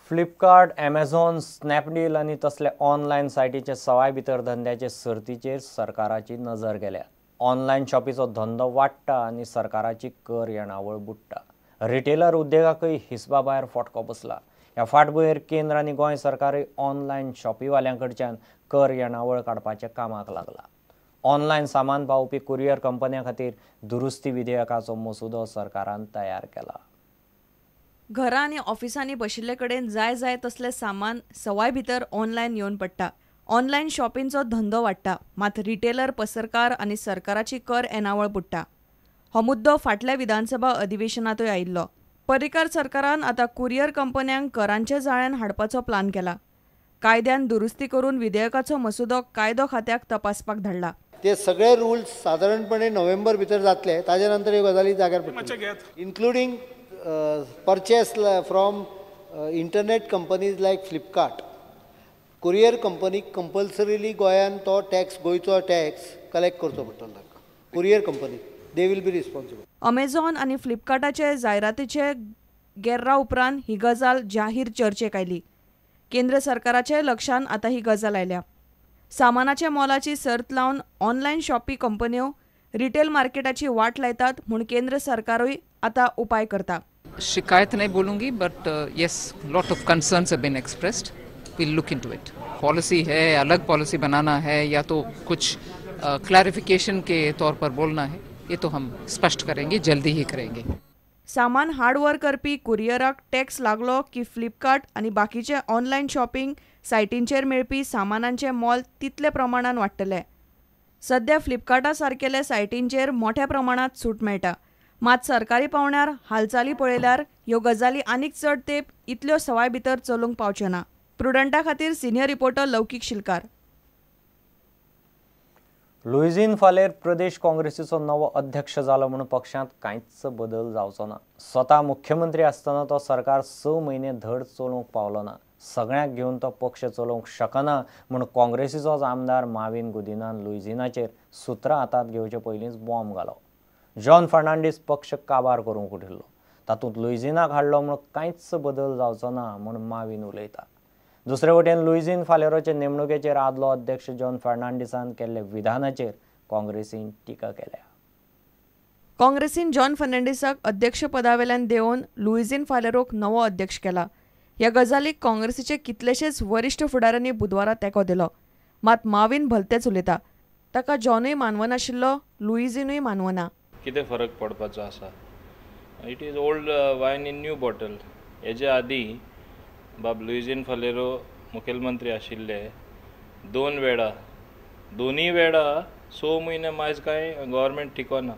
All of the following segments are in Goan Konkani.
फ्लिपकार्ट, ॲमेझॉन, स्नॅपडील आनी तसले ऑनलायन सायटीचे सवाय भितर धंद्याचे सर्तीचेर सरकाराची नजर गेल्या. ऑनलायन शॉपीचो धंदो वाडटा आनी सरकाराची कर येणावळ बुडटा. रिटेलर उद्देगाकय हिसबा भायर फटको बसला. ह्या फाटभुंयेर केंद्र आनी गोंय सरकारय ऑनलायन शॉपीवाल्यां कडच्यान कर येणावळ काडपाच्या कामाक लागला. ऑनलायन सामान पावोवपी कुरियर कंपन्यां खातीर दुरुस्ती विधेयकाचो मसुदो सरकारान तयार केला. घरां आनी ऑफिसांनी बशिल्ले कडेन जाय जाय तसलें सामान सवाय भितर ऑनलायन येवन पडटा. ऑनलायन शॉपिंगचो धंदो वाडटा, मात रिटेलर पसरकार आनी सरकाराची कर येणावळ बुडटा. हो मुद्दो फाटल्या विधानसभा अधिवेशनांतूय आयिल्लो. पर्रीकार सरकारान आतां कुरियर कंपन्यांक करांच्या जाळ्यान हाडपाचो प्लान केला. कायद्यान दुरुस्ती करून विधेयकाचो मसुदो कायदो खात्याक तपासपाक धाडला. ते सगळे रुल्स सादारणपणे नोव्हेंबर भितर जातले, ताजे नंतर ह्यो गजाली जाग्यार पडटल्यो, including purchase from internet companies like Flipkart. Courier कंपनीक कंपल्सरीली गोंयान तो टॅक्स, गोंयचो टॅक्स कलेक्ट करचो पडटलो तांकां. कुरियर कंपनीक they will be responsible. Amazon आनी फ्लिपकार्टाचे जायरातीचे गेर्रा उपरांत ही गजाल जाहीर चर्चेक आयली. केंद्र सरकाराच्या लक्षांत आतां ही गजाल आयल्या. सामानाच्या मोलाची सर्त लावन ऑनलायन शॉपी कंपन्यो रिटेल मार्केटाची वाट लायतात म्हूण केंद्र सरकारूय आतां उपाय करता. शिकायत नहीं बोलूंगी, but yes, lot of concerns have been expressed. We'll look into it. Policy है, अलग पॉलिसी बनाना है या तो कुछ क्लैरिफिकेशन के तौर पर बोलना है, ये तो हम स्पष्ट करेंगे, जल्दी ही करेंगे. सामान हार्डवर करपी कुरियराक टॅक्स लागलो की फ्लिपकार्ट आनी बाकीचे ऑनलायन शॉपिंग सायटींचेर मेळपी सामानांचे मोल तितले प्रमाणान वाडटले. सध्या फ्लिपकार्टा सारकेल्या सायटींचेर मोठ्या प्रमाणांत सूट मेळटा, मात सरकारी पावंड्यार हालचाली पळयल्यार ह्यो गजाली आनीक चड तेंप इतल्यो सवाय भितर चलूंक पावच्यो ना. प्रुडंटा खातीर सिनियर रिपोर्टर लौकीक शिलकार. लुइझिन फालेर प्रदेश काँग्रेसीचो नवो अध्यक्ष जालो म्हूण पक्षांत कांयच बदल जावचो ना. स्वता मुख्यमंत्री आसतना तो सरकार 6 म्हयने धड चलोवंक पावलो ना. सगळ्यांक घेवन तो पक्ष चलोवंक शकना म्हूण काँग्रेसीचोच आमदार माविन गुदिनान लुइझिनाचेर सुत्रां हातांत घेवचे पयलींच बॉम्ब घालो. जॉन फर्नांडीस पक्ष काबार करूंक उठिल्लो, तातूंत लुइझिनाक हाडलो म्हूण कांयच बदल जावचो ना म्हूण माविन उलयता. दुसरे वटेन लुइझिन फालेरोचे नेमणुकेचेर आदलो अध्यक्ष जॉन फर्नांडीसान केल्ले विधानाचेर काँग्रेसीन टिका केल्या. काँग्रेसीन जॉन फर्नांडीसाक अध्यक्षपदावेल्यान देंवोवन लुइझिन फालेरोक नवो अध्यक्ष केला. ह्या गजालीक काँग्रेसीचे कितलेशेच वरिश्ठ फुडाऱ्यांनी बुधवारा तेंको दिलो, मात माविन भलतेच उलयता. ताका जॉनूय मानवनाशिल्लो, लुइझिनूय मानवना. कितें फरक पडपाचो आसा? It is old wine in new bottle. हेजे आदीं बाब लुइझिन फालेरो मुखेलमंत्री आशिल्ले 2 वेळा, दोनूय वेळा 6 म्हयने मायज कांय गव्हर्मेंट टिकोना.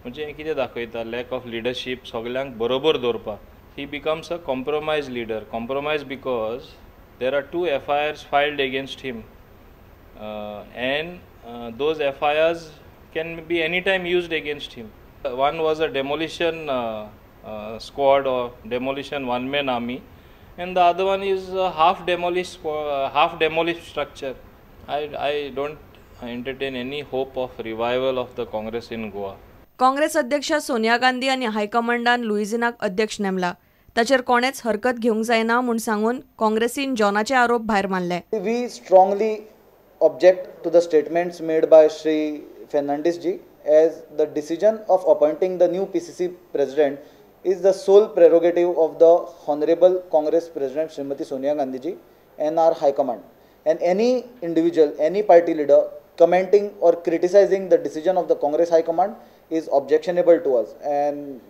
म्हणजे हें कितें दाखयता? लॅक ऑफ लिडरशीप, सगल्यांक बरोबर दवरपाक. He becomes a compromise leader. Compromise because there are 2 FIRs filed against him and those FIRs can be any time used against him. One was a demolition squad or demolition one man army, and the other one is a half demolished structure. I don't entertain any hope of revival of the Congress in Goa. Congress अध्यक्ष सोनिया गांधी आनी हायकमांडान लुइझिनाक अध्यक्ष नेमला. ताचेर कोणेच हरकत घेवंक जायना म्हूण सांगून काँग्रेसीन जॉनाचे आरोप भायर मारले. We strongly object to the statements made by Shri Fernandes ji, as the decision of appointing the new PCC president is the sole prerogative of the Honorable Congress President Srimati Sonia Gandhi ji and our High Command. And any individual, any party leader commenting or criticizing the decision of the Congress High Command is objectionable to us. And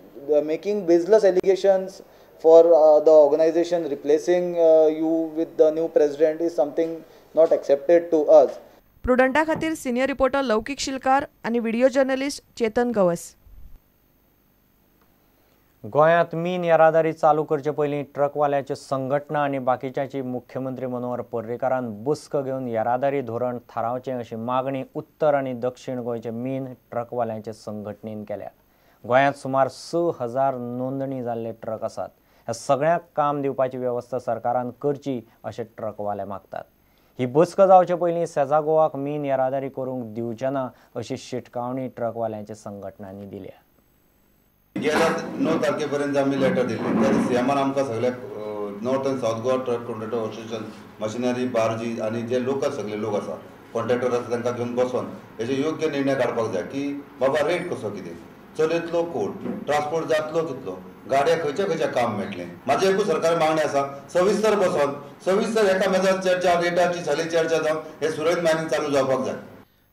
making baseless allegations for the organization replacing you with the new president is something not accepted to us. प्रुडंटा खातीर सिनियर रिपोर्टर लौकीक शिलकार आनी व्हिडिओ जर्नलिस्ट चेतन गवस. गोंयांत मीन येरादारी चालू करचे पयलीं ट्रकवाल्याच्यो संघटना आनी बाकीच्यांची मुख्यमंत्री मनोहर पर्रीकारान बसका घेवन येरादारी धोरण थारावचें अशी मागणी उत्तर आनी दक्षिण गोंयचे मीन ट्रकवाल्यांचे संघटनेन केल्या. गोंयांत सुमार 6000 नोंदणी जाल्ले ट्रक आसात. ह्या सगळ्यांक काम दिवपाची वेवस्था सरकारान करची अशें ट्रकवाले मागतात. ही बसका जावचे पयलीं सेजा गोवाक मीन येरादारी करूंक दिवचे ना अशी शिटकावणी ट्रकवाल्यांच्या संघटनांनी दिल्या. गेल्या 9 तारखेपर्यंत आमी लेटर दिल्ली त्या सीएमान आमकां सगळ्याक North and South Goa truck contractor association machinery बार्जी आनी जे लोकल सगळे लोक आसा कॉन्ट्रॅक्टर आसा तांकां घेवन बसोन हेजे योग्य निर्णय काडपाक जाय की बाबा रेट कसो कितें चलयतलो कोण, ट्रान्सपोर्ट जातलो कितलो, गाडया खंयच्या खंयच्या काम मेळटलें. म्हाजी एकूच सरकार मागणी आसा सविस्तर बसोन सविस्तर एका मेजार चर्चा रेटाची सगळी चर्चा जावन हे सुरळीत मायनिंग चालू जावपाक जाय.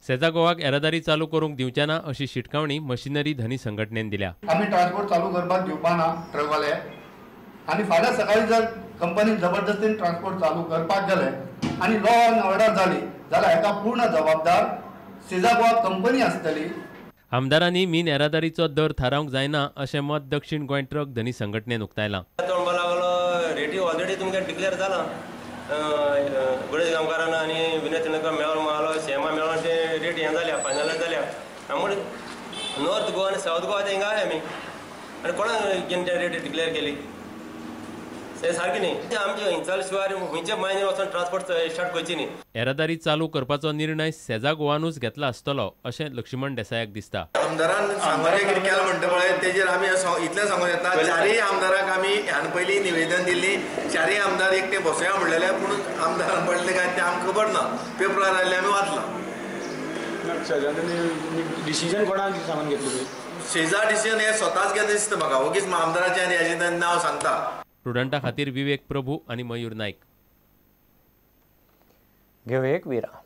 सेजा गोवाक येरादारी चालू करूंक दिवचे ना अशी शिटकावणी मशिनरी धनी संघटनेन दिल्या. आमी ट्रान्सपोर्ट चालू करपाक दिवपा ना ट्रकवाले आनी फाल्यां सकाळी जर कंपनीन जबरदस्तीन ट्रान्सपोर्ट चालू करपाक गेले आनी लॉ एंड ऑर्डर जाली जाल्यार हेका पूर्ण जबाबदार सेजा गोवा कंपनी आसतली. आमदारांनी मीन येरादारीचो दर थारावंक जायना अशें मत दक्षिण गोंय ट्रक धनी संघटनेन उक्तायलां. रेटी ऑलरेडी तुमकां डिक्लेअर जाला, गणेश गांवकारान आनी विनय तेंडुलकर मेळोन मारलो शेमा मेळोन ते रेट हें जाल्या फायनलायज जाल्या. म्हूण नॉर्थ गोवा आनी सावथ गोवा ते हिंगा आमी आनी कोणाक रेट डिक्लेअर केली ते सारकी न्ही. आमचे हिंचाल शिवाय खंयच्या मायनीर वचून ट्रान्सपोर्ट स्टार्ट करची न्ही. येरादारी चालू करपाचो निर्णय सेजा गोवानूच घेतला आसतलो अशें लक्ष्मण देसायाक दिसता. आमदारान सांगोन कितें केलां म्हणटा पळय तेजेर आमी इतलें सांगून येता, चारय आमदारांक आमी ह्यान पयलीं निवेदन दिल्ली, चारय आमदार एकटे बसोया म्हणलेले, पूण आमदारान पडले काय तें आमकां खबर ना, पेपरार आयिल्लें आमी वाचलां. डिसिजन कोणाक सांगून घेतलें? सेजा डिसिजन हें स्वताच घेतलें दिसता म्हाका, ओगीच आमदाराचें आनी हेजें नांव सांगता. स्टुडंटा खातीर विवेक प्रभू आनी मयूर नायक. घेवया एक विराम.